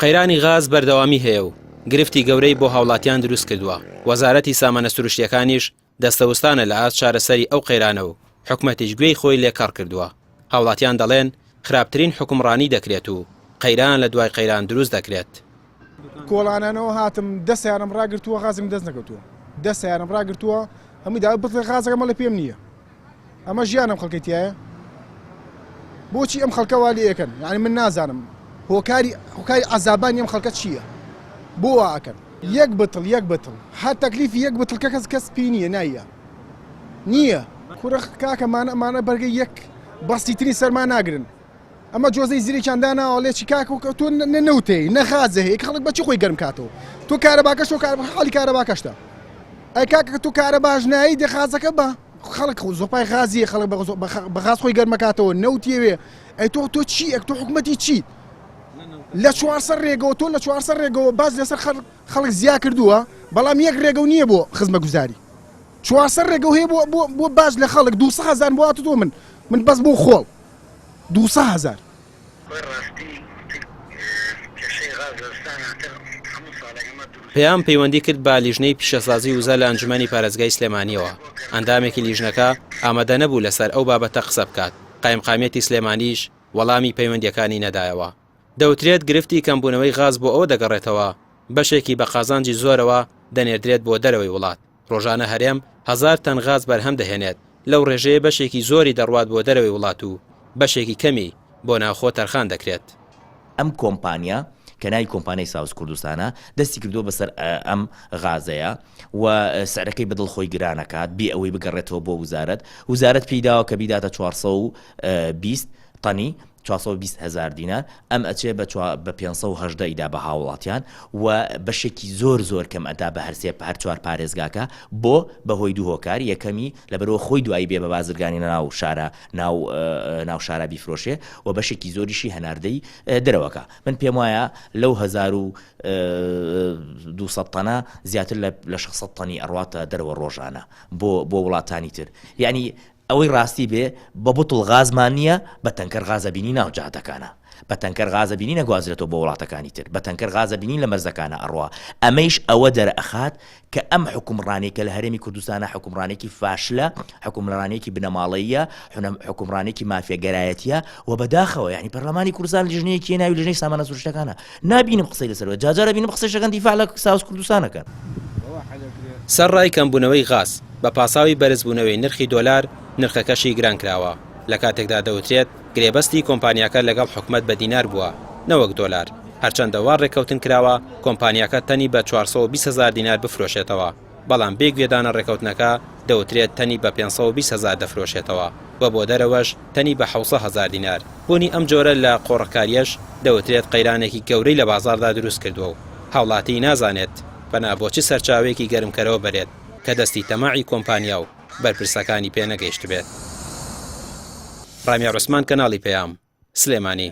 قەیرانی غاز بەردەوامی هەیە و گرفتی گەورەی بۆ هاوڵاتیان دروستکردووە، وەزارەتی سامانە سروشتییەکانیش دەستەوستانە لە ئاست چارەسەری ئەو قەیرانە و حکومەتیش گوێی خۆی لێ کەڕ کردووە. هاوڵاتیان دەڵێن خراپترین حوکمڕانی دەکرێت و قەیران لە دوای قەیران دروست دەکرێت. کۆڵانانەوە هاتم دە سەیارەم ڕاگرتووە غازم دەست نەکەوتووە دە سەیارەم ڕاگرتووە هەمووی داوای بتڵێ غازەکە مەڵێ پێم نییە ئەمە ژیانم خەڵکی تایە بۆچی ئەم خەڵکە وا لێ ئەکەن یعنی من نازانم هۆکاری هۆکاری عەزابانی ئەم خەڵکە چییە بۆ وا ئەکەن یەک بتڵ یەک بتڵ هەر تەکلیفی یەک بتڵ کە کەس کەس پێی نییە نایە نییە کورە کاکە مانە مانە بەرگە یەک بەسیترین سەرما ناگرن ئەمە جۆزەی زیرێکیان داناوە لێ چی کاکە تۆ نە نەوتەی نە غازە هەیە خەڵک بەچی خۆی گەرم کاتەوە تۆ کارەباکەش تۆ کار حاڵی کارەباکەشتە ئەی کاکە تۆ کارەباش نایی دێ غازەکە بە خەڵک زۆپای غازیە خەڵک بە غاز خۆی گەرمەکاتەوە نەوتیەوێ ئەی تۆ تۆ چی ئەک تۆ حکومەتی چیت لە چوارسەر ڕێگەوە تۆ لە چوارسەر ڕێگەوە باز لەسەر خەڵک زیا کردووە بەڵام یەک ڕێگە نییە بۆ خزمەگوزاری چوارسەر ڕێگە هەیە بۆ بۆ بۆ باج لە خەڵک 200 هزار بۆ تۆ من من بەس بۆ خۆڵ 200 هزار. پەیام پەیوەندی کرد بە لیژنەی پیشەسازی وزە لە ئەنجومەنی پارێزگای سلێمانییەوە، ئەندامێکی لیژنەکە ئامادە نەبوو لەسەر ئەو بابەتە قسە بکات، قایمقامیەتی سلێمانیش وەڵامی پەیوەندییەکانی نەدایەوە. دەوترێت گرفتی کەمبوونەوەی غاز بۆ ئەوە دەگەڕێتەوە بەشێکی بە قازانجی زۆرەوە دەنێردرێت بۆ دەرەوەی وڵات، ڕۆژانە هەرێم هەزار تەن غاز بەرهەم دەهێنێت، لەو ڕێژەیە بەشێکی زۆری دەڕوات بۆ دەرەوەی وڵات و بەشێکی کەمی بۆ ناوخۆ تەرخان دەکرێت. ئەم کۆمپانیا کە ناوی کۆمپانیای ساوس کوردستانە دەستی کردووە بەسەر ئەم غازەیە و سعرەکەی بەدڵ خۆی گران ئەکات بێ ئەوەی بگەڕێتەوە بۆ وزارەت وزارەت پێی داوە کە بیداتە 420 تەنی 420 هەزار دینار ئەم ئەچێ بە بە 518 ئیدا بە هاوڵاتیان و بەشێکی زۆر زۆر کەم ئەدا بە هەرسێ هەر چوار پارێزگاکە بۆ بەهۆی دوو هۆکار یەکەمی لەبەرەوە خۆی دوایی بێ بە بازرگانی ناو شارە ناو ناو شارا بیفرۆشێ و بەشێکی زۆریشی هەناردەی دەرەوەکە من پێم وایە لەو 1200 تەنە زیاتر لە 600 تەنی ئەڕواتە دەرەوە ڕۆژانە بۆ بۆ وڵاتانی تر یعنی ئەوەی ڕاستی بێ بە بوتڵ غازمان نییە بە تەنکەر غازە بینی ناو جادەکانە بە تەنکەر غازە بینی نەگوازرێتەوە بۆ وڵاتەکانی تر بە تەنکەر غازە بینی لە مەرزەکانە ئەڕوا ئەمەیش ئەوە دەرئەخات کە ئەم حوکمڕانیەی کە لە هەرێمی کوردستانە حوکمڕانێکی فاشلە، حوکمڕانێکی بنەماڵەییە، حوکمڕانێکی مافیاگەرایەتیە و بەداخەوە یانی پەرلەمانی کوردستان لیژنەیەکی هەیە ناوی لیژنەی سامانە سروشتەکانە نابینم قسەی لەسەر بێت جاجارە بینم قسەی شەکەن دیفاع لە ساوس کوردستانەکەن. سەرڕای کەمبوونەوەی غاز، بە پاساوی بەرزبوونەوەی نرخی دۆلار، نرخەکەشی گرانکراوە، لەکاتێکدا دەوترێت گرێبەستی کۆمپانیاکە لەگەڵ حکومەت بە دینار بووە نەوەک دۆلار، هەرچەندە وا ڕێککەوتن کراوە کۆمپانیاکە تەنی بە 420 هەزار دینار بفرۆشێتەوە، بەڵام بێ گوێدانە ڕێککەوتنەکە دەوترێت تەنی بە 520 هەزار دەفرۆشێتەوە و بۆ دەرەوەش تەنی بە 700 هەزار دینار. بوونی ئەم جۆرە لە قۆڕغکارییەش دەوترێت قەیرانێکی گەورەی لە بازاڕدا دروستکردووە و هاوڵاتی نازانێت پەنا بۆ چ سەرچاوەیەکی گەرمکەرەوە بەرێت کە دەستی تەماعی کۆمپانیا و بەرپرسەکانی پێ نەگەیشتبێت. ڕامیار عوسمان کەناڵی پەیام، سلێمانی.